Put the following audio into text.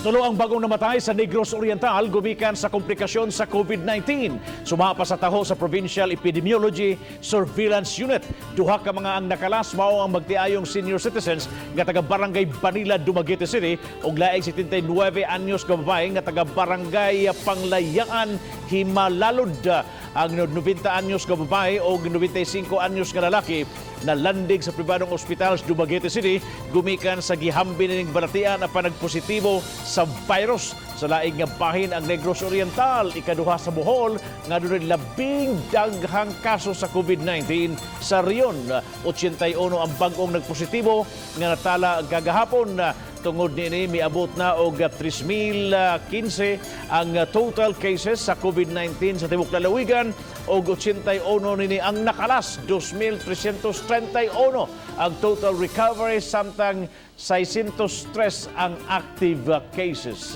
Tulo ang bagong namatay sa Negros Oriental gumikan sa komplikasyon sa COVID-19. Sumapa sa taho sa Provincial Epidemiology Surveillance Unit. Duha ka mga ang nakalas mao ang magtiayong senior citizens nga taga Barangay Banila, Dumaguete City ug laing 79 anyos ka babae nga taga Barangay Panglayaan, Jimalalud. Ang 90 anyos ka babae o 95 anyos nga lalaki nalandig sa pribadong ospital sa Dumaguete City gumikan sa gihambin nining balatian apan nagpositibo sa virus. Sa laing nga bahin, ang Negros Oriental ikaduha sa Bohol nga dunay labing daghang kaso sa COVID-19 sa rehiyon. 81 ang bag-ong nagpositibo nga natala kagahapon. Tungod niini, miabot na og 3,015 ang total cases sa COVID-19 sa tibuok lalawigan og 81 nini ang nakalas. 2,331 ang total recovery samtang 603 ang active cases.